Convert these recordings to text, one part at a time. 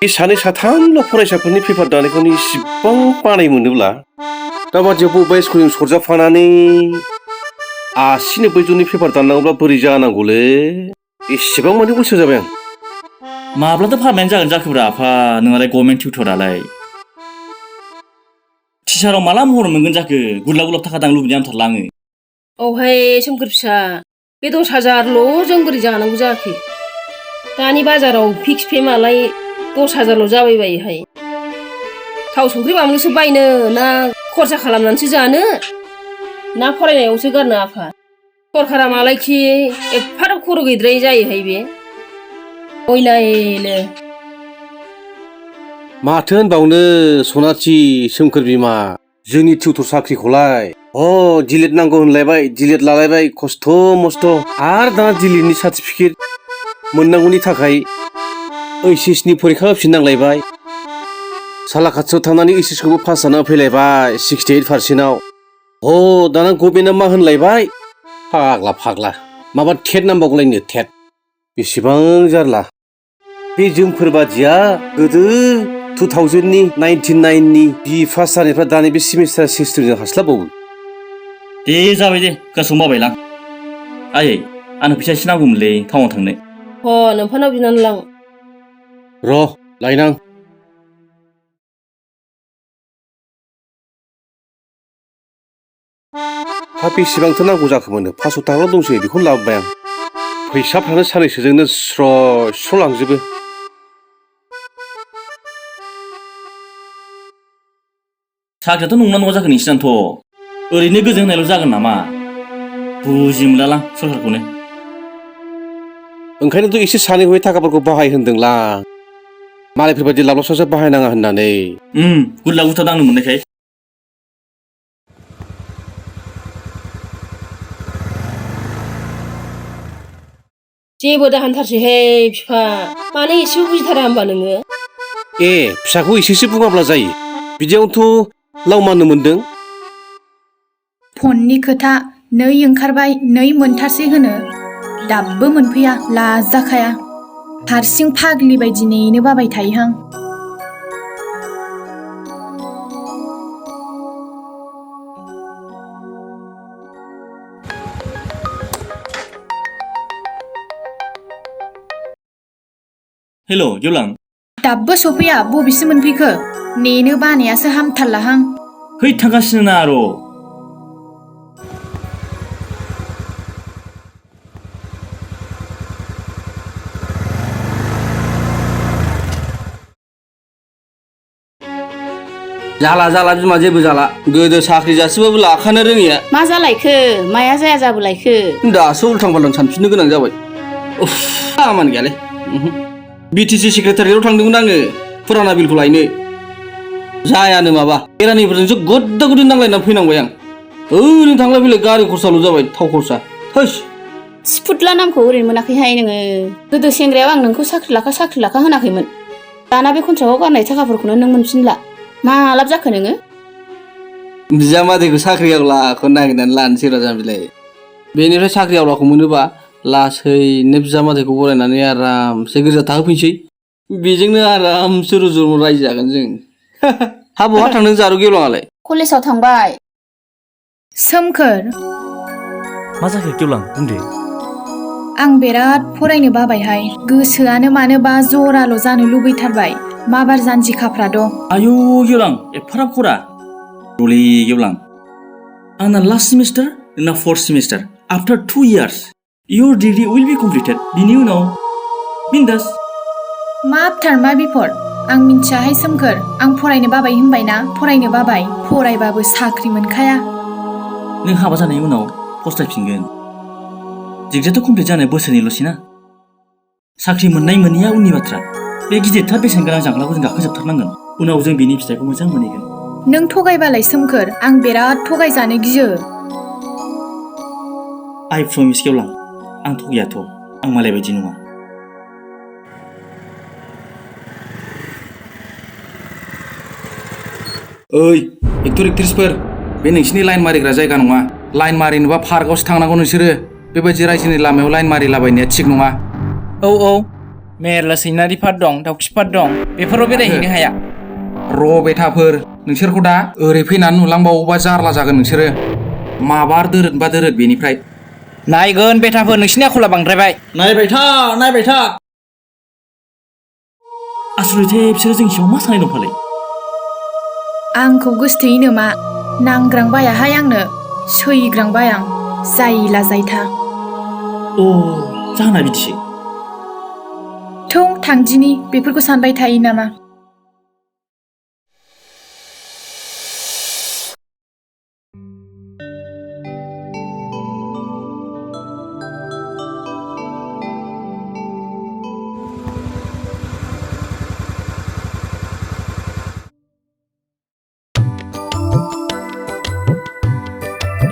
बे सानै साथामल' फरायसाफोरनि पेपार दानायखौनो इसिबां बानाय मोनोब्ला दाबादियाव बबेबा स्कुलजों सरजाबफानानै 80-90 जननि पेपार दाननांगौब्ला बोरै जानांगौलै एसेबां माने अलसिया जाबाय आं। माब्लाथो पारमानेन्ट जागोन जाखोब्रा आफा नोंहालाय गभर्नमेन्ट टिउटरालाय टिचाराव माला महर मोनगोन जाखो गुरलाब गुरलाब थाखा दां लुबैनाय आंथारला आङो। औहाय सोमखोर फिसा बे 10,000ल' जों बोरै जानांगौ जाखो दानि बाजाराव फिक्स पे मालाय 10,000ल' जाबायबायोहाय थाव संख्रि बानलुसो बायनो ना खरसा खालामनानैसो जानो ना फरायनायावसो गारनो आफा सरखारा मालायखि एफाराब खर' गैद्राय जायोहाय बे अयनायनो। माथो होनबावनो सनाथि सोमखोर बिमा जोंनि टिउटर साख्रिखौलाय डिलेट नांगौ होनलायबाय डिलेट लालायबाय खस्थ' मस्थ' आरो दाना डिलेटनि सार्टिफिकेट मोननांगौनि थाखाय HS नि फरिखा होफिननांलायबाय सालाकाथियाव थांनानै HS खौबो पास जानानै फैलायबाय 68%आव दाना गभर्नमेन्टआ मा होनलायबाय फाग्ला फाग्ला माबा टेट नांबावगौलायनो टेट बेसेबां जारला बे जोंफोर बादिया गोदो 2000नि 99नि BE पास जानायफ्रा दानि बे सेमिस्टार सिस्टेमजों हास्लाबबावो। दे जाबाय दे गोसोआव बाबायलां आयै आंनो फैसा एसे नांगौमोनलै टाउनाव थांनो। नोंफानाव बिनानै लां र' लायनां। हा बेसेबांथो नांगौ जाखोमोन 500 थाखाल' दंसै बेखौनो लाबोबाय आं फैसाफ्रानो साननैसोजोंनो स्र' लांजोबो। साख्रियाथ' नंना नङा जाखो नोंसिनानोथ' ओरैनो गोजोन होनायल' जागोन नामा बुजि मोनलालां सरखारखौनो। ओंखायनोथ' एसे सानैहय थाखाफोरखौ बाहाय होनदोंलां मालायफोरबायदि लाब्लाब साब्लाब बाहायनाङा होननानै। गुरला गुरथा दांनो मोननायखाय। जेबो दाहोनथारसैहाय बिफा मानो एसेबो बुजिथारा होमबा नोङो। फिसाखौ एसेसो बुङाब्ला जायो बिदियावनोथ' लाव माननो मोनदों। फननि खोथा नै ओंखारबाय नै मोनथारसै होनो दाबो मोनफैया लाजाखाया हारसिं फाग्लि बायदि नेनो बाबाय थायोहां। हेल' गेवलां दाबो सफैया बबेसो मोनफैखो नेनो बानायासो हामथारलाहां। है थांगासिनो ना र' जाला बिमा जेबो जाला गोदो साख्रि जासिबाबो लाखानो रोङिया मा जालायखो माया जाया जाबोलायखो दासो उल्थां फाल्थां सानफिननो गोनां जाबाय। खामानि गैयालै BTC सेक्रेटारियाव थांदोंमोन आङो फुराना बिलखौ लायनो जायानो माबा एरानिफोरजोंसो गद्दा गद्दि नांलायनानै फैनांबाय आं ओरैनो थांलाय फैलाय गारि खरसाल' जाबाय थाव खरसा थोस। सिफुतला नामखौ ओरैनो मोनाखैहाय नोङो गोदो सेंग्रायाव आं नोंखौ साख्रि लाखा होनाखैमोन दाना बे कन्ट्राक्टआव गारनाय थाखाफोरखौनो नों मोनफिनला मा लाब जाखो नोङो। बिजामादैखौ साख्रियाव लाखौ नागिरनानै लानोसै र' जाम्बिलाय बेनिफ्राय साख्रि आवलाखौ मोनोबा लासैनो बिजामादैखौ बरायनानै आरामसे गोरजा थाहोफैनोसै बेजोंनो आरामसे रुजु रायजो जागोन जों। हा बहा थांदों जारौ गेवलाङालाय। कलेजाव थांबाय। सोमखोर मा जाखो गेवलां बुंदो। आं बिराद फरायनो बाबायहाय गोसोआनो मानोबा जराल' जानो लुबैथारबाय माबार जानजिखाफ्रा दं। आयौ गेवलां एफाराब खरा रलै गेवलां आंना लास्ट सेमिस्टार नोंना 4th semester after 2 years your degree will be completed बिनि उनाव बिन्दास। मा आफथार मा बिफर आं मिन्थियाहाय सोमखोर आं फरायनो बाबाय होनबायना फरायनो बाबाय फरायबाबो साख्रि मोनखाया। नों हाबा जानायनि उनाव फस्थायफिनगोन डिग्रियाथ' कमप्लिट जानाय बोसोरनैल'सैना साख्रि मोननाय मोनैया उननि बाथ्रा बे गिदिरथार बेसेन गोनां जांख्लाखौ जों गाखोजोबथारनांगोन उनाव जों बिनि फिथाइखौ मोजां मोनहैगोन। नों थगायबालाय सोमखोर आं बिराद थगायजानो गियो। आइ प्रमिस गेवलां आं थगायाथ' आं मालाय बायदि नङा। ओइ एक्टर एक्ट्रिसफोर बे नोंसिनि लाइन मारिग्रा जायगा नङा लाइन मारिनोबा पार्कआवसो थांनांगौ नोंसोरो बेबायदि रायजोनि लामायाव लाइन मारिलाबायनाया थिग नङा। औ मेरला सैनारिफोर दं दाउखिफोर दं बेफोराव बेरायहैनो हाया र' बेथाफोर नोंसोरखौ दा ओरै फैनानै नुलांबावोबा जारला जागोन नोंसोरो माबार दोरोदबा दोरोद बेनिफ्राय नायगोन बेथाफोर नोंसिनि आखला बांद्रायबाय नायबाय था आसलथे बिसोरो जोंनि सायाव मा साननाय दंफालाय आंखौ गोसोथोयो नामा नांग्रांबायाहाय आंनो सैग्रांबाय आं जायला जायथा अ जाहोना बिदिसो थौ थांदिनि बेफोरखौ सानबाय थायो नामा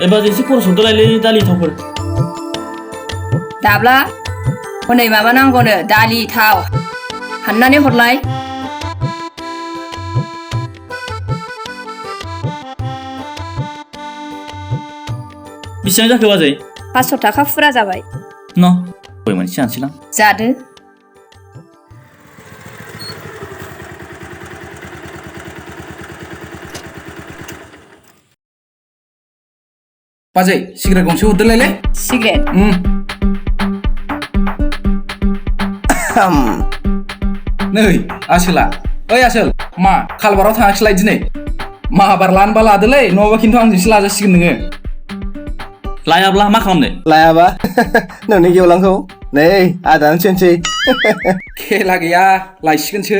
एबा एसे खरस हरदोलायलै दालि थावफोर दाब्ला हनै माबा नांगौनो दालि थाव हाननानै हरलाय बेसेबां जाखो बाजै 500 थाखा फुरा जाबाय न' गय मोनसे जानोसैलां जादो बाजै सिगारेट गंसे हरदोलायलै सिगारेट नै आसोला ओइ आसोल मा खालबाराव थाङाखैलाय दिनै माबार लानोबा लादोलै नङाबा खिन्थु आंजोंसो लाजासिगोन नोङो लायाब्ला मा खालामनो लायाबा नोंनि गेवलांखौ नै आदानो सेनसै खेला गैया लायसिगोनसो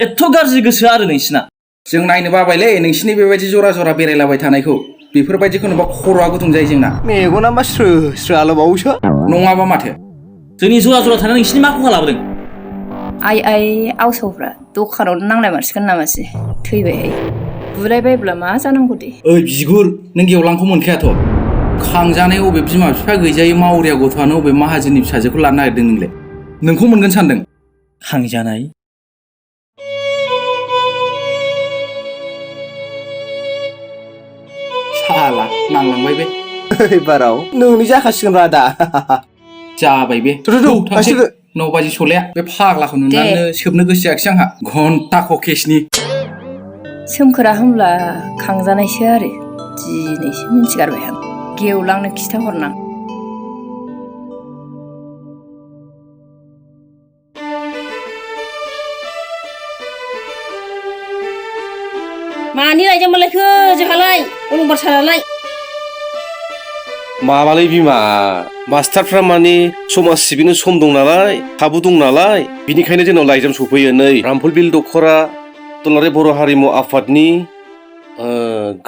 एथ' गाज्रि गोसो आरो नोंसिना जों नायनो बाबायलै नोंसिनि बेबायदि जरा जरा बेरायलाबाय थानायखौ बेफोरबायदिखौ नुबा खर'आ गुदुं जायो जोंना मेगना मा स्रो स्रो आलौबावोसो नङाबा माथो जोंनि जरा जरा थानानै नोंसिनि मा खहा लाबोदों आइ आवसावफ्रा दखानावनो नांलाय मारसिगोन नामासै थैबायहाय बुलायबायब्ला मा जानांगौ दे ओइ बिगुर नों गेवलांखौ मोनखायाथ' खांजानाय अबे बिमा बिफा गैजायै मावरिया गथ'आनो अबे माहाजोननि फिसाजोखौ लानो नागिरदों नोंलाय नोंखौ मोनगोन सानदों खांजानाय साला नांलांबाय बे एबाराव नोंनि जाखासिगोन रादा जाबाय बे थांसै 9 बाजि सलाया बे फाग्लाखौ नुनानै सोबनो गोसो जायाखिसै आंहा घन्टा ककेसनि सोमखोरा होमब्ला खांजानायसो आरो दिनैसो मिन्थिगारबाय आं गेवलांनो खिथाहरनां मानि लायजामालायखो जोंहालाय अलंबार सारालाय माबालै बिमा मास्टारफ्रा माने समाज सिबिनो सम दं नालाय खाबु दं नालाय बिनिखायनो जोंनाव लाइजाम सफैयो नै रामफलबिल दख'रा दुलाराय बर' हारिमु आफादनि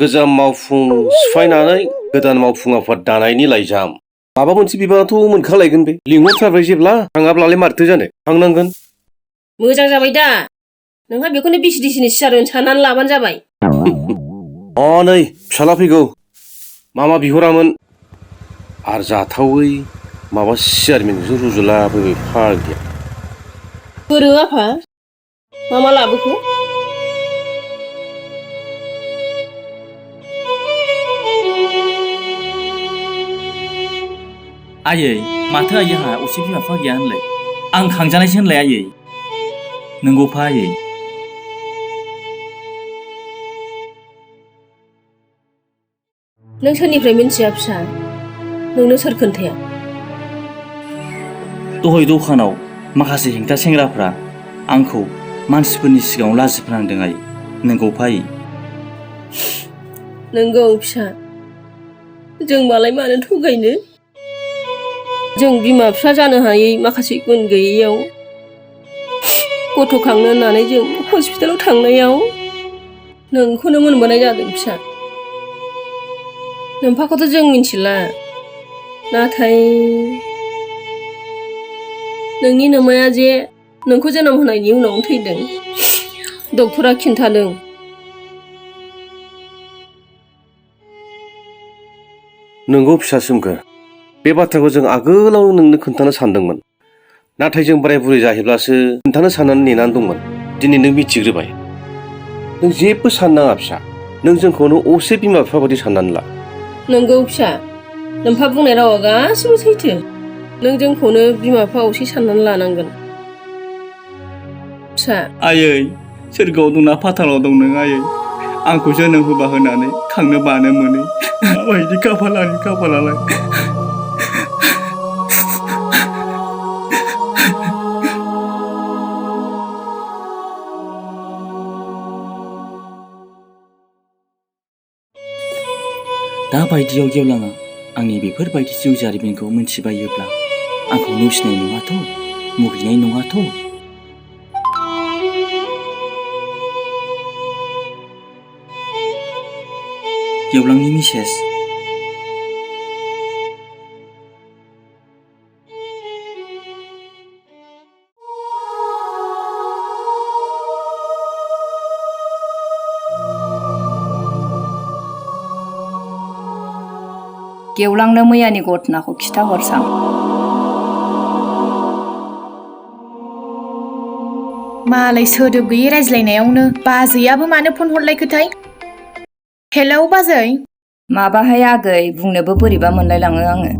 गोजाम मावफुं सिफायनानै गोदान मावफुं आफाद दानायनि लाइजाम माबा मोनसे बिबानाथ' मोनखालायगोन बे लिंहरथारबाय जेब्ला थाङाब्लालाय माथो जानो थांनांगोन मोजां जाबाय दा नोंहा बेखौनो बिसि दिसिनि सियार साननानै लाबानो जाबाय नै फिसाला फैगौ मामा बिहरामोन आरो जाथावै माबा सियारमेनजों रुजुलाबायबाय फाग्लिया बोरो आफा मा लाबोखो आयै माथो आइहा असे बिमा बिफा गैया होनलाय आं खांजानायसो होनलाय आयै नंगौफा आयै नों सोरनिफ्राय मिन्थिया फिसा नोंनो सोर खोन्थाया दहाय दखानाव माखासे हेंथा सेंग्राफ्रा आंखौ मानसिफोरनि सिगाङाव लाजि फोनांदों आयै नंगौफा आयै नंगौ फिसा जों मालाय मानो थगायनो जों बिमा बिफा जानो हायै माखासे गुन गैयैयाव गथ' खांनो होननानै जों हस्पिटालाव थांनायाव नोंखौनो मोनबोनाय जादों फिसा नोमफाखौथ' जों मिन्थिला नाथाय नोंनि नोमाया जे नोंखौ जोनोम होनायनि उनावनो थैदों डक्टरा खिन्थादों नंगौ फिसा सोमखोर बे बाथ्राखौ जों आगोलाव नोंनो खोन्थानो सानदोंमोन नाथाय जों बोराय बुरै जाहैब्लासो खोन्थानो साननानै नेनानै दंमोन दिनै नों मिथिग्रोबाय नों जेबो साननाङा फिसा नों जोंखौनो असे बिमा बिफा बायदि साननानै ला नंगौ फिसा नोमफा बुंनाय रावा गासिबो सैथो नों जोंखौनो बिमा बिफा असे साननानै लानांगोन फिसा आयै सोरगोआव दंना फाथालाव दं नों आयै आंखौ जोनोम होबा होनानै खांनो बानो मोनै माबायदि खाफालालाय दा बायदियाव गेवलाङा आंनि बेफोरबायदि जिउ जारिमिनखौ मिन्थिबायोब्ला आंखौ नेवसिनाय नङाथ' मुगैनाय नङाथ'। गेवलांनि मिसेस गेवलांनो मैयानि घटनाखौ खिथाहरसां। मालाय सोदोब गैयै रायज्लायनायावनो बाजैयाबो मानो फन हरलायखोथाय? हेलौ बाजै। माबाहाय आगै बुंनोबो बोरैबा मोनलायलाङो आङो।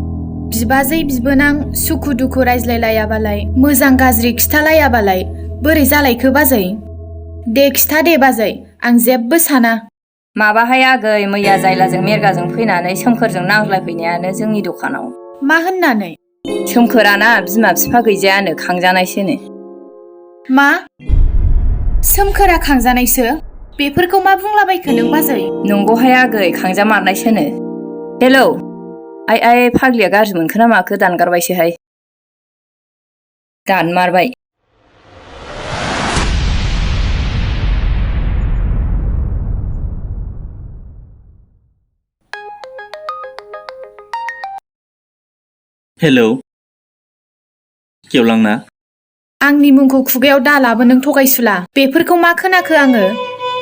बिबाजै बिबोनां सुखु दुखु रायज्लायलायाबालाय मोजां गाज्रि खिथालायाबालाय बोरै जालायखो बाजै? दे खिथा दे बाजै आं जेबो साना। माबाहाय आगै मैया जायलाजों मेरगाजों फैनानै सोमखोरजों नांज्लायफैनायानो जोंनि दखानाव। मा होननानै? सोमखोराना बिमा बिफा गैजायानो खांजानायसोनो। मा? सोमखोरा खांजानायसो? बेफोरखौ मा बुंलाबायखो नों बाजै? नंगौहाय आगै खांजामारनायसोनो। हेलौ आइ फाग्लिया गाज्रि मोनखो ना माखो दानगारबायसोहाय। दानमारबाय। हेलौ गेवलांना आंनि मुंखौ खुगायाव दालाबो नों थगायसुला। बेफोरखौ मा खोनाखो आङो?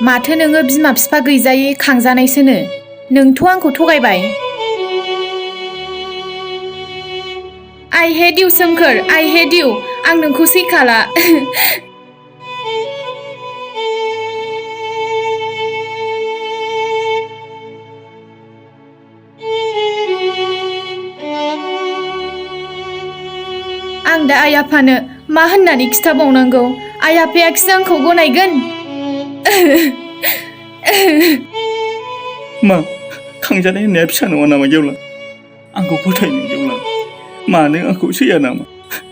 माथो नोङो बिमा बिफा गैजायै खांजानायसोनो? नोंथ' आंखौ थगायबाय। आइ हेट इउ सोमखोर आइ हेट इउ। आं नोंखौ सैखाला। आं दा आइ आफानो मा होननानै खिथाबावनांगौ? आइ आफायाखिसो आंखौ गनायगोन? मा खांजानाय होननाया फिसा नङा नामा गेवलां? आंखौ फोथाय नों गेवलां। मानो आंखौ सैया नामा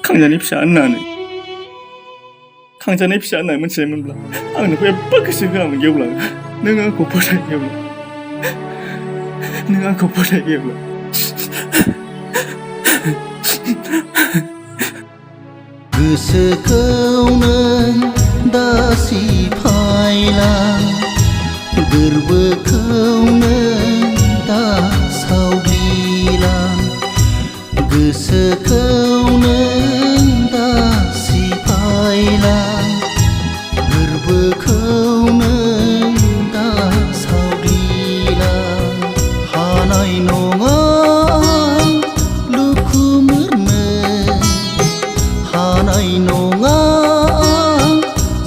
खांजानाय फिसा होननानै? खांजानाय फिसा होननानै मिथिनायमोनब्ला आंनोबो एफा गोसो होआमोन गेवलां। नों आंखौ फोथाय गेवलां। नों आंखौ फोथाय गेवलां। गोसोखौनो दासि फायला गोरबोखौनो दा सावग्लिला गोसोखौनो दासि फायला गोरबोखौनो दा सावग्लिला हानाय नङा हानाय नङा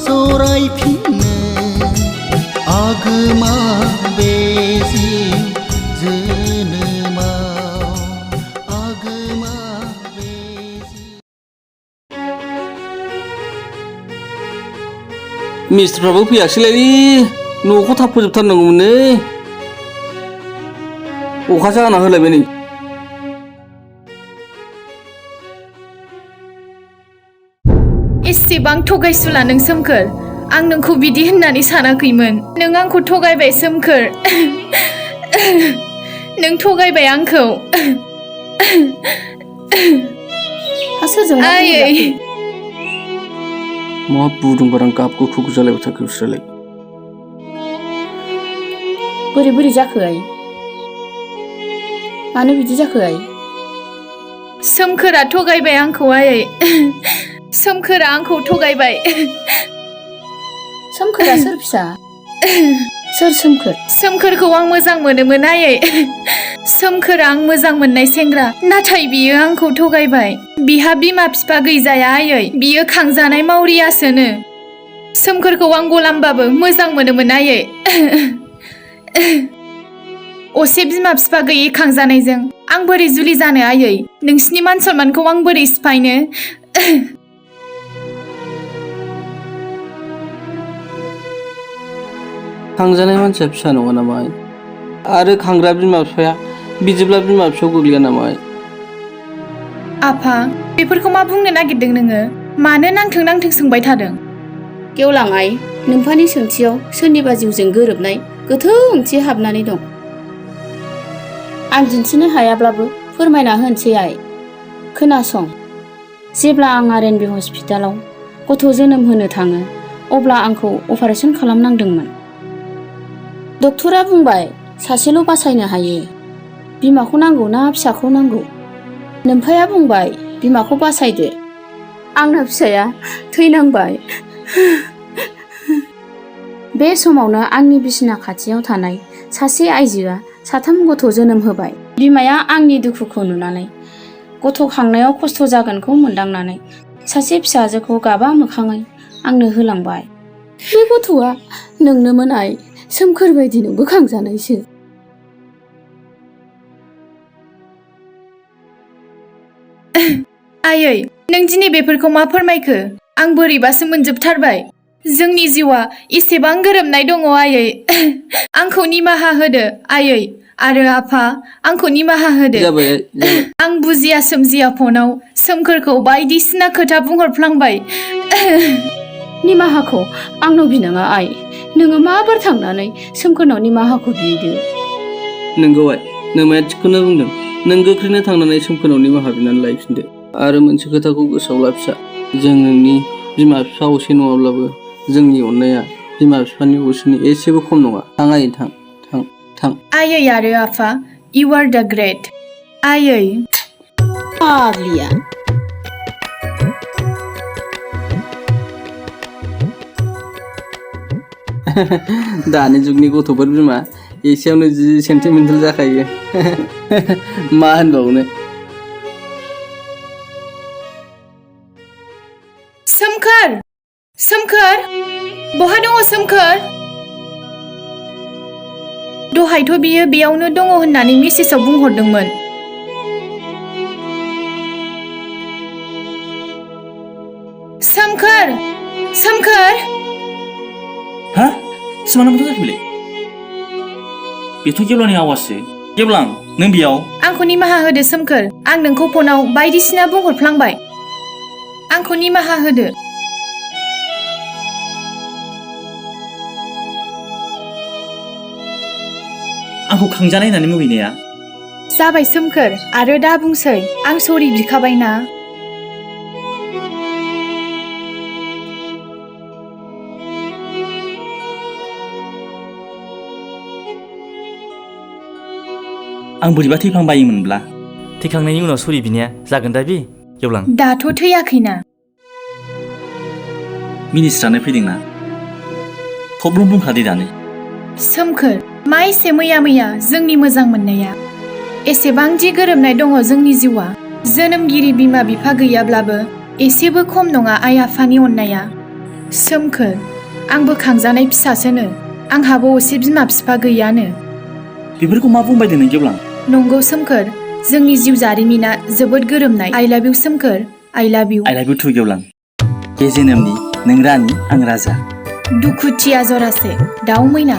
जरायफिननो आगोमा बे जोनोमाव आगोमा बे मिस्थ्रिफ्राबो फैयासैलाय न'खौ थाब फोजोबथारनांगौमोननो। अखासो हाना होलायबाय नै। एसेबां थगायसुला नों सोमखोर। आं नोंखौ बिदि होननानै सानाखैमोन। नों आंखौ थगायबाय सोमखोर। नों थगायबाय आंखौ। आयै मा बुदुं बारां गाब गुखु जालायबाय थाखो बिसोरलाय? बोरै जाखो आइ? मानो बिदि जाखो आइ? सोमखोरा थगायबाय आंखौ आयै। सोमखोरा आंखौ थगायबाय। सोमखोरा सोर फिसा? सोर सोमखोर? सोमखोरखौ आं मोजां मोनोमोन आयै। सोमखोरा आं मोजां मोननाय सेंग्रा। नाथाय बियो आंखौ थगायबाय। बिहा बिमा बिफा गैजाया आयै। बियो खांजानाय मावरियासोनो। सोमखोरखौ आं गलामबाबो मोजां मोनोमोन आयै। असे बिमा बिफा गैयै खांजानायजों आं बोरै जुलि जानो आयै? नोंसिनि मान सनमानखौ आं बोरै सिफायनो? खांजानाय मानसिया फिसा नङा नामा आरो खांग्रा बिमा बिफाया बिदिब्ला बिमा बिफायाव गोग्लैया नामा? आफा बेफोरखौ मा बुंनो नागिरदों नोङो? मानो नांथों नांथों सोंबाय थादों? गेवलां आइ, नोम्फानि सोंथियाव सोरनिबा जिउजों गोरोबनाय गोथौ ओंथि हाबनानै दं। आं दिन्थिनो हायाब्लाबो फोरमायना होनोसै आइ। खोनासं, जेब्ला आं आर.एन.बि. हस्पिटालाव गथ' जोनोम होनो थाङो अब्ला आंखौ अपारेसन खालामनांदोंमोन। डक्टरा बुंबाय सासेल' बासायनो हायो, बिमाखौ नांगौ ना फिसाखौ नांगौ? नोम्फाया बुंबाय बिमाखौ बासायदो। आंना फिसाया थैनांबाय। बे समावनो आंनि बिसिना खाथियाव थानाय सासे आइजोआ 3 गथ' जोनोम होबाय। बिमाया आंनि दुखुखौ नुनानै गथ' खांनायाव खस्थ' जागोनखौ मोनदांनानै सासे फिसाजोखौ गाबा मोखाङै आंनो होलांबाय। बे गथ'आ नोंनोमोन आइ, सोमखोर बायदि नोंबो खांजानायसो। आयै नों दिनै बेफोरखौ मा फोरमायखो? आं बोरैबासो मोनजोबथारबाय। जोंनि जिउआ एसेबां गोरोबनाय दङ आयै। आंखौ निमाहा होदो आयै आरो आफा, आंखौ निमाहा होदो। जाबाय जाबाय। आं बुजिया सोमजिया फनाव सोमखोरखौ बायदिसिना खोथा बुंहरफ्लांबाय। निमाहाखौ आंनाव बिनाङा आइ, नोङो माबार थांनानै सोमखोरनाव निमाहाखौ बिदो। नोंगौ आइ, नोमाया थिगखौनो बुंदों। नों गोख्रैनो थांनानै सोमखोरनाव निमाहा बिनानै लायफिनदो। आरो मोनसे खोथाखौ गोसोआव ला फिसा, जों नोंनि बिमा बिफा असे नङाब्लाबो जोंनि अननाया बिमा बिफानि असेनि एसेबो खम नङा। थां आइ थां थां थां। आयै आरो आफा, इउ आर दा ग्रेट। आयै फाग्लिया। दानि जुगनि गथ'फोर बिमा एसेयावनो जि सेन्टिमेन्टेल जाखायो। मा होनबावनो। सोमखोर, सोमखोर, बहा दङ सोमखोर? दहायथ' बियो बेयावनो दङ होननानै मेसेजाव बुंहरदोंमोन। सोमखोर, सोमखोर। हा? सिमाना माथो जाखो बेलाय? बेथ' गेवलांनि आवाजसो। गेवलां, नों बेयाव? आंखौ निमाहा होदो सोमखोर, आं नोंखौ फनाव बायदिसिना बुंहरफ्लांबाय। आंखौ निमाहा होदो। आंखौ खांजानाय होननानै मुगैनाया? जाबाय सोमखोर, आरो दा बुंसै, आं सरि बिखाबायना। आं बोरैबा थैफ्लांबायोमोनब्ला? थैखांनायनि उनाव सरि बिनाया जागोन दा बे गेवलां? दाथ' थैयाखैना। मिनिस्ट्रानो फैदोंना, थबल' बुंखादे दानो। सोमखोर, मा एसे मैया मैया जोंनि मोजां मोननाया? एसेबांदि गोरोबनाय दङ जोंनि जिउआ। जोनोमगिरि बिमा बिफा गैयाब्लाबो एसेबो खम नङा आइ आफानि अननाया। सोमखोर, आंबो खांजानाय फिसासोनो, आंहाबो असे बिमा बिफा गैयानो। बेफोरखौ मा बुंबायदों नों गेवलां? नंगौ सोमखोर, जोंनि जिउ जारिमिना जोबोद गोरोबनाय। आइ लाभ इउ सोमखोर, आइ लाभ इउ। आइ लाभ इउ टु गेवलां। बे जोनोमनि नों रानि, आं राजा। दुखुथिया जरासे दाउ मैना।